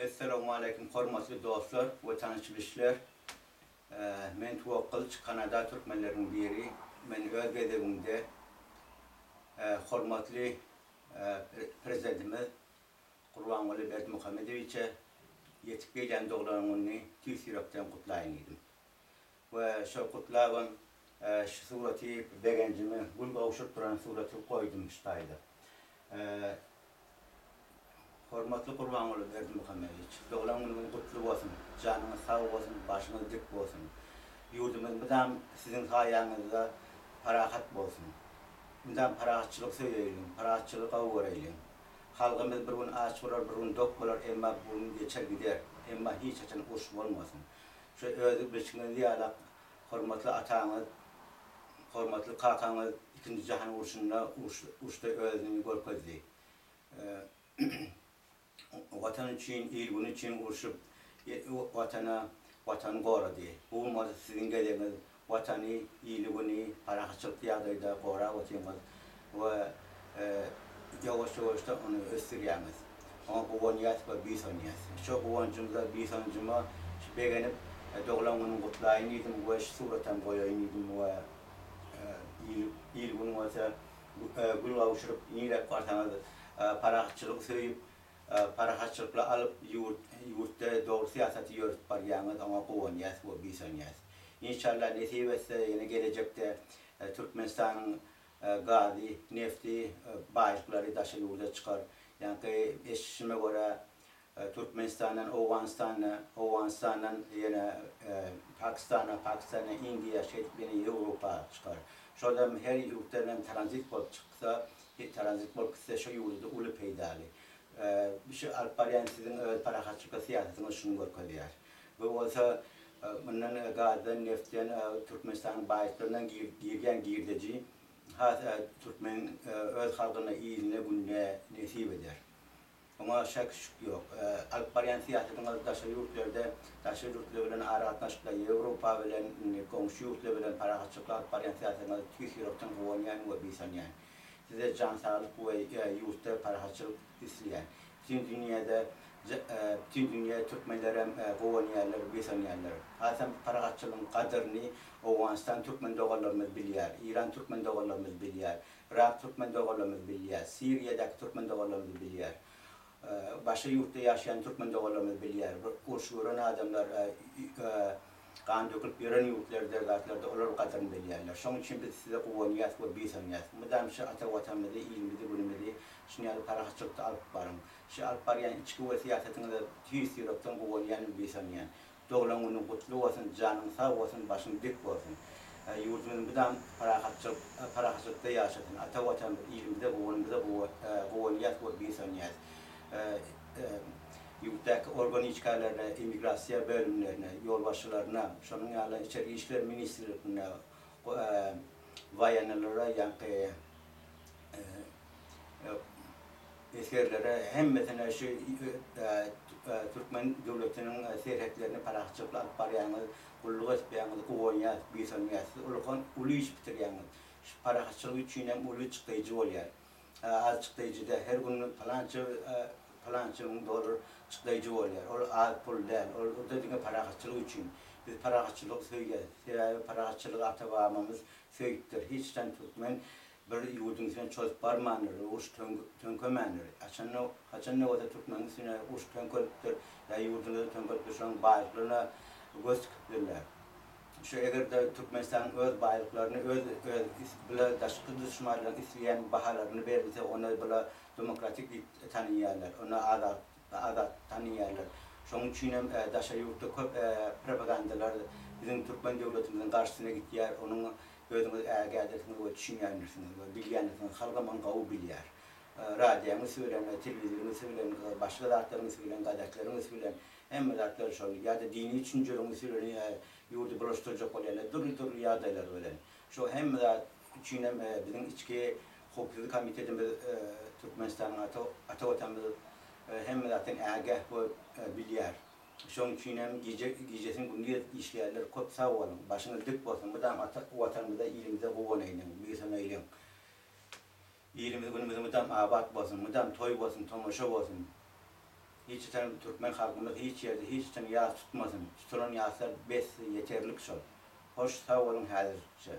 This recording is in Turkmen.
Essalawmaleýkim hormatly dostlar we tanyş-bilişler. Men Tuwak Gylyç, Kanada türkmenleriniň biri. Men öz gezegimde hormatly Prezidentimiz Gurbanguly Berdimuhamedowiçe ýetip gelýän doglan gününi tüýs ýürekden gutlaýyn diýdim. We şol gutlabam şu suraty begenjime gül gowşuryp duran suraty goýdum şu taýda. Hormatly Gurbanguly Berdimuhamedowiç, doglan günüňiz gutly bolsun, janyňyz sag bolsun, başyňyz dik bolsun. Ýurdumyz mydam siziň saýaňyzda parahat bolsun. Mydam parahatçylygy söýeýliň, parahatçylygy gowy göreýliň. Halkymyz bir gün aç bolar, bir gün dok bolar, emma bu gün geçer gider. Emma hiç haçan uruş bolmasyn. Şu öz bilşiňiz ýalak hormatly ataňyz, hormatly kakaňyz ikinji jahan urşunda uruşda özüni görkezdi. Watan üçin, il-gün üçin urşup, Watana, Watany gorady. Bu gün bolsa siziň gezegiňiz Watany, ili-güni parahatçylykly ýagdaýda gorap otyňyz we ýuwaş-ýuwaşdan ony ösdürýäňiz. Oňa guwanýas we buýsanýas. Şo guwanjymyza, buýsanjyma begenip, doglan günüňi gutlaýyn diýdim we şu suratam goýaýyn diýdim we il-gün bolsa gül gowşuryp, niräk barsaňyz parahatçylygy söýüp, Parahatçylykly alyp ýurt ýurtda dogry syýasaty ýöretip barýaňyz oňa guwanýas we buýsanýas. Inşallah nesip etse ýene gelejekde Türkmenistanyň gazy, nefti, baýlyklary daşary ýurda çykar. Ýaňky eşidişime görä Türkmenistandan Owganystana, Owganystandan ýene Pakistana, Pakistandan Indiýa şeýdip ýene Ýewropa çykar. Şolam her ýurtdan hem tranzit bolup çyksa Tranzit bolup gitse şo ýurda uly peýdaly. Şu alyp barýan siziň öz parahatçylykly syýasatyňyz şuny görkezýär. Bu bolsa mundan gazdan, neftden, Türkmenistanyň baýlyklaryndan girýän girdeji has türkmen öz halkyna, iline, gününe nesip eder. Oňa şek-şük ýok. Alyp barýan syýasatyňyz daşary ýurtlarda, daşary ýurtlar bilen aragatnaşykda, Ýewropa bilen, indi goňşy ýurtlar bilen parahatçylykly alyp barýan syýasatyňyza tüýs ýürekden guwanýan we buýsanýan. Size jan saglyk we ýurtda parahatçylyk isleýän. Bütin dünýäde, bütin dünýä türkmenlerem guwanýarlar, buýsanýarlar. Hasam parahatçylygyň gadyryny Owganystan türkmen doganlarymyz bilýär, Eýran türkmen doganlarymyz bilýär. Yrak türkmen doganlarymyz bilýär, Siriýadaky türkmen doganlarymyz bilýär. Başga ýurtda ýaşaýan türkmen doganlarymyz bilýär. Bir uruş gören adamlar, gan dökülip ýören ýurtlarda zatlarda olar gadyryny bilýärler. Şonuň üçin biz size guwanýas we buýsanýas. Mydam şu ata Watanymyzy, ilimizi, günümizi şuny ýaly parahatçylykda alyp baryň. Şu alyp barýan içki we syýasatyňyza tüýs ýürekden guwanýan we buýsanýan. Doglan günüň gutly bolsun janyň sag bolsun başyň dik bolsun ýurdumyz mydam parahatçylyk parahatçylykda ýaşasyn ata watanymyz ilimize guwanymyza guwanýas we buýsanýas ýurtdaky organ işgärlerine immigrasiýa bölümlerine ýolbaşçylaryna şonuň ýaly içeri işler ministrlikine waýennylara ýaňky Esgerlere hemmesine şu türkmen döwletiniň serhetlerini parahatçylykly alyp barýaňyz, gulluk etýäňiz, guwanýas, buýsanýas. Siz ulukan uly iş bitirýäňiz. Şu parahatçylyk üçin hem uly çykdaýjy bolýar. Az çykdaýjy däl, her gün pylança pylança müň dollar çykdaýjy bolýar. Ol az pul däl. Ol diňe parahatçylyk üçin. Biz parahatçylygy söýýäs. Sebäbi parahatçylygy ata-babamyz söýüpdir. Hiç haçan türkmen Bir ýurduň üstüne çozup barmandyr, uruş töňkemändir. Haçanda, haçanda bolsa türkmeniň üstüne uruş töňkelipdir, ýa ýurdumyza töňkelipdir, şonuň baýlyklaryna göz tikipdirler. Şu eger-de Türkmenistanyň öz baýlyklaryny öz öz bile daşky duşmanlaryň isleýän bahalaryny berilse, onda bula demokratik diýip tanaýarlar, onda azat azat tanaýarlar. Şonuň üçin hem daşary ýurtda köp propagandalar biziň türkmen döwletimiziň garşysyna gitýär, onuň Özüňiz ägädirsiňiz we düşünýändirsiňiz we bilýändirsiňiz, halkam ony gowy bilýär. Radioň üsti bilen, telewizoryň üsti bilen, başga zatlaryň üsti bilen, gazetleriň üsti bilen, hemme zatlar şol, ýa-da dini düşünjeleriň üsti bilen ýurdy bulaşdyrjak bolýarlar, dürli-dürli ýagdaýlar bilen. Şo hemme zat üçinem biziň içki howpsuzlyk komitetimiz Türkmenistanyň ata ata Watanymyz hemme zatdan ägäh we bilýär. Şoň üçin hem gije gijesini gündiz edip işleýärler köp sag boluň başyňyz dik bolsun mydam ata watanymyza ilimize guwanaýlyň buýsanaýlyň ilimiz günümiz mydam abat bolsun mydam toý bolsun tomaşa bolsun. Hiç haçan türkmen halkymyz hiç ýerde hiç haçan ýas tutmasyn. Tutulan ýaslar bes, ýeterlik şol. Hoş sag boluň häzirçe.